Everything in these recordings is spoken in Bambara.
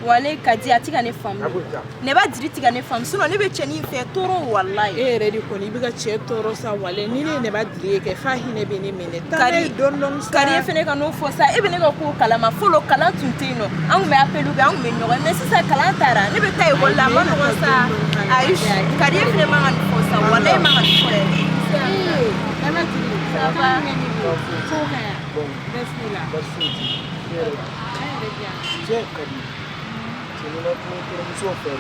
Wale ka di a ti ka ne faamu. Ne b'a diri ti ka ne faamu, sinon ne bɛ cɛnin fɛ toro walayi. E yɛrɛ de kɔni, i bɛ ka cɛ tɔɔrɔ sa. Wale ni ne ye ne b'a diri ye kɛ f'a hinɛ bɛ ne minɛ. Taa n'a ye dɔɔni dɔɔni sa. Kari, e fɛnɛ ka n'o fɔ sa. E bɛ ne ka ko kalama. Fɔlɔ kalan tun tɛ yen nɔ, an tun bɛ appel kɛ, an tun bɛ ɲɔgɔn ye, mais sisan kalan taara, ne bɛ taa ekɔli la, a ma nɔgɔn sa. Ayi, Kari, e fɛnɛ man ka nin fɔ sa, walayi, man ka nin fɔ yɛrɛ. Ee, ne b'a diri. Ça va? Ko ka yan. Bɛɛ foyi la. Basi foyi tɛ yen. Ne yɛrɛ An yɛrɛ bi yan. Cɛ ka di cɛ ni ma kuma kɔrɔmuso fɛ.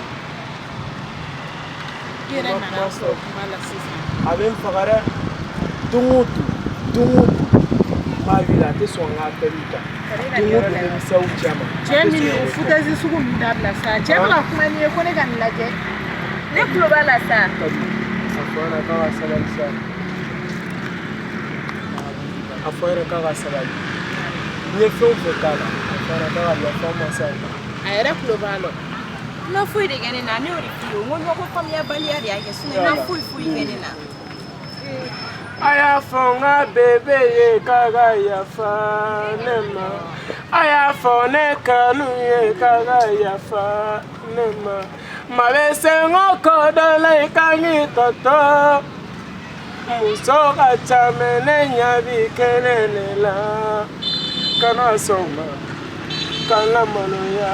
I yɛrɛ nana sɔrɔ kuma la sisan. A bɛ n faga dɛ. Don o don, don o don, n b'a wele, a tɛ sɔn n ka appel ta. Don o don, n bɛ message ci a ma. Cɛ min o foutaise sugu ninnu dabila sa. Cɛ bɛ ka kuma n'i ye ko ne ka nin lajɛ. Ne tulo b'a la sa. Ka di a fɔ ɲɛna k'a ka sabali sa. A fɔ ɲɛna k'a ka sabali. N ye fɛn o fɛn k'a la, a fɔ ɲɛna k'a ka yafa n ma sa. A yɛrɛ tulo b'a la. I ma foyi de kɛ ne na, ne y'o de f'i ye. N ko ɲɔgɔn faamuyabaliya de y'a kɛ, sinon i ma foyi foyi kɛ ne na. A y'a fɔ n ka bébé ye k'a ka yafa ne ma. A y'a fɔ ne kanu ye k'a ka yafa ne ma. Ma bɛ se n ko ko dɔ la, i kan k'i tɔtɔ. Muso ka ca, mais ne ɲɛ bi kelen de la. Kana sɔn ma k'an la maloya.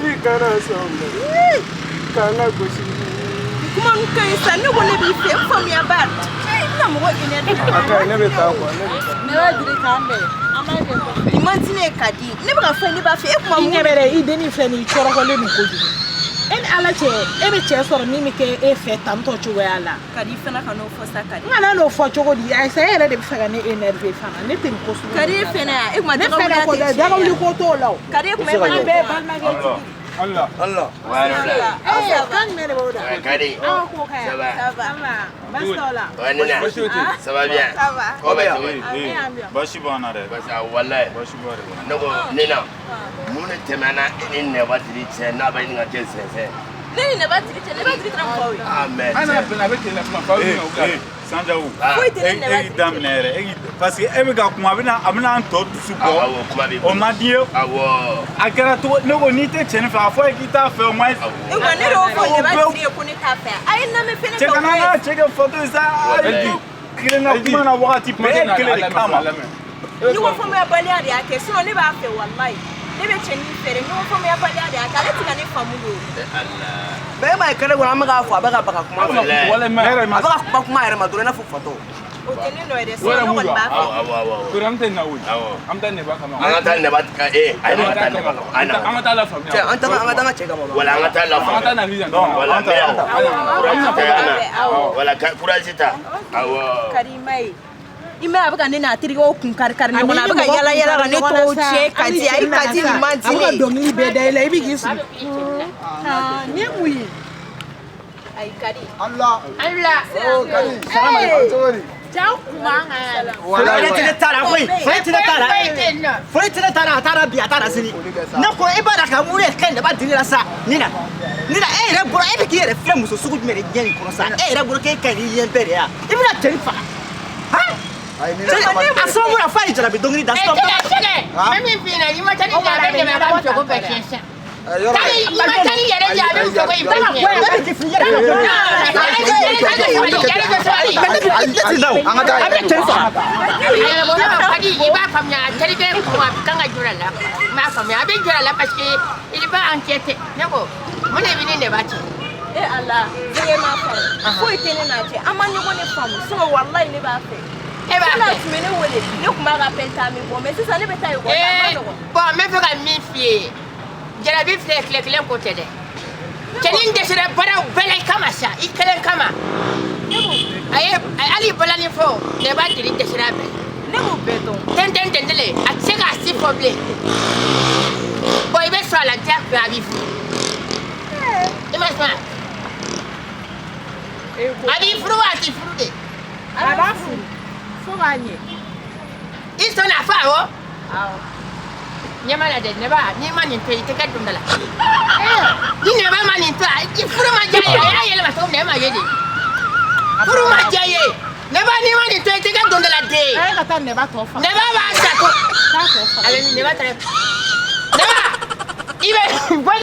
I kana sɔn ma k'an la gosi. Kuma min ka ɲi sa, ne ko ne b'i fɛ, n faamuyaba i bɛna mɔgɔ énervé. A ka ɲi, ne bɛ taa quoi, ne bɛ taa. Ne b'a diri k'an bɛn. An b'a kɛ kɔfɛ. Nin man di ne ye ka di ne bɛ ka fɔ ne b'a fɛ, e kuma I mun. ɲɛ bɛ dɛ, i dennin filɛ nin ye, i cɔrɔkɔlen don kojugu. E ni Ala cɛ, e bɛ cɛ sɔrɔ min bɛ kɛ e fɛ tantɔ cogoya la. Ka di fana ka n'o fɔ sa, ka di. N kana n'o fɔ cogo di? Ayisa, e yɛrɛ de bɛ fɛ ka ne énervé fana. Ne tɛ nin ko sugu Ka di e ninnu na. fɛnɛ ya, e kuma Ne dagawuli fɛnɛ ko tɛ dɛ, tiɲɛ dagawuli ye. ko t'o la o. Ka di e kuma e An fana bɛɛ ye balimakɛ jigi. Allah. Allah. Ee, kan jumɛn de b'o da? Kadi. Aw ko ka yan. Ça va? Ça va. Ça va. Baasi t'aw la? Ouais, Nina. Basi foyi tɛ yen. Ça va bien? Ça va. Ko bɛ cogo di? A bɛ yan bi. Baasi b'an na dɛ. Basi a walayi. Baasi ba de b'an na. Ne ko Nina, mun de tɛmɛna e ni Nɛbatiri cɛ n'a bɛ ɲini ka kɛ sɛnsɛn? Ne ni ne b'a tiri cɛ, ne b'a tiri taara mun fɔ aw ye? Ah mais An n'a cɛ. bɛnna a bɛ tile la kuma fa Eh, o eh, Sanjago. Ah, Foyi tɛ ne E ni ne b'a e k'i tiri cɛ. daminɛ yɛrɛ. E k'i parce que e bɛ ka kuma, a bɛna an tɔ dusu bɔ. Awɔ, kuma b'i O bolo. man di ye. Awɔ. A kɛra cogo ne ko n'i tɛ cɛnin fɛ, a fɔ ye k'i t'a fɛ au moins. E kuma ne de y'o fɔ ne b'a tiri ye ko ne t'a fɛ. A ye n lamɛn fɛnɛ. Cɛ kana an ka cɛ kɛ fatɔ ye sa. Walayi. Kelen ka kuma na wagati bɛɛ e kelen de kama. Ɲɔgɔn faamuyabaliya de y'a kɛ, sinon ne b'a fɛ walayi. Ne bɛ cɛnin fɛ dɛ, ɲɔgɔn faamuyabaliya de y'a kɛ, ale tɛ ka ne faamu de o. Bɛɛ b'a ye kɛnɛ kɔnɔ, an bɛ k'a fɔ, a bɛ ka baga kuma fɛ. Walayi. Walayi Ne yɛrɛ ma A bɛ ka kuma kuma yɛrɛ ma dɔrɔn i n'a fɔ fatɔ. O tɛ ne nɔ ye dɛ, O yɛrɛ sinon ne mun kɔni don? b'a fɛ. Awɔ awɔ awɔ. Tori, an tɛ na koyi. Awɔ. An bɛ taa Nɛba kama. An ka taa Nɛba ka ee ayi, an ka taa Nɛba kama. An An na. ka taa la faamuya. Cɛ, an taga an ka taa an ka cɛ kama. Wala an ka taa la An ka taa faamuya. na ni yan. Non, Wala an ta mais an ta. courage ta yan na. Awɔ. Wala ka courage ta. Awɔ. Ka di i ma ye. I ma ye, a bɛ ka ne n'a terikɛw kun kari kari ɲɔgɔn na, a bɛ ka mɔgɔ yala kun yala ka kari ne ɲɔgɔn na tɔw sa. tiɲɛ. Ka Hali di ayi, cɛ ka di nana nin sa. man di A bɛ ne ka ye. dɔnkili bɛɛ da i la, i bɛ k'i sigi. Ah, nin ye mun ye? Ayi, ka di. Allah. Allah. Oh, Kadi. Cogo di? Jaw kuma an kan yan. Foyi tɛ ne taara koyi, foyi tɛ ne taara. Foyi tɛ yen nɔ. Foyi tɛ ne taara, a taara bi, a taara sini. Ne ko e b'a dɔn ka mun de kɛ ne b'a dili la sa. Nina, Nina, e yɛrɛ bolo, e bɛ k'i yɛrɛ filɛ muso sugu jumɛn de diɲɛ nin kɔnɔ sa? E yɛrɛ bolo k'e ka ɲi ni diɲɛ bɛɛ de ye wa? I bɛna cɛnin faga. Han? Ayi, Nina, Cɛnin sabali. a sababu la f'a ye jarabi dɔnkili da. Ɛ tɛgɛ tɛgɛ. N bɛ min f'i ɲɛna, i ma taa ni a bɛ dɛmɛ, a b'a musoko bɛɛ tiɲɛ sisan. Yɔrɔ Tani, i ma taa ni yɛrɛ di, a bɛ musoko in bɛɛ tiɲɛ. E bɛ k'i fili i yɛrɛ kan. An An ka taa. A bɛ cɛnin faga. Kadi, i b'a faamuya, a terikɛ kun a kan ka jɔ a la. N b'a faamuya, a bɛ jɔ a la parce que il va enquêter. Ne ko mun de bɛ ni ne b'a cɛ? E Ala, ne m'a faamu. Foyi tɛ ne n'a cɛ. An ma ɲɔgɔn de faamu. Sinon walayi ne b'a fɛ. E b'a Fɔlɔ a fɛ. tun bɛ ne wele, ne tun b'a ka appel ta min bɔ, mais sisan ne bɛ taa ekɔli la, a ma Ee, nɔgɔn. bon, n bɛ fɛ ka min f'i ye, jarabi filɛ, tile kelen ko tɛ dɛ. Cɛnin dɛsɛra baaraw bɛɛ la i kama sa, i kelen kama. A ye hali balani fɔ, ne b'a deli dɛsɛra a bɛɛ la. Ne b'o bɛɛ dɔn. Tɛntɛn tɛntɛlen, a tɛ se k'a si fɔ bilen. Bon, i bɛ sɔn a la diyagoya, a b'i furu. I ma sɔn a? A b'i furu wa a t'i furu de? A b'a furu fo k'a ɲɛ. I sɔnna a fɔ awɔ? Ɲɛma la dɛ, ne ba, n'i ma nin to yen, i tɛ kɛ donda la. Ni ne ba ma nin to yen, i furu ma diya ye, a y'a yɛlɛma cogo min na, e ma ye de. Furu ma diya ye. Ne ba, n'i ma nin to yen, i tɛ kɛ donda la den. A ye ka taa nɛba tɔ faga. Ne ba b'a sago. Taa tɔ faga. A bɛ min? Ne ba taara. Ne ba. I bɛ bɔ.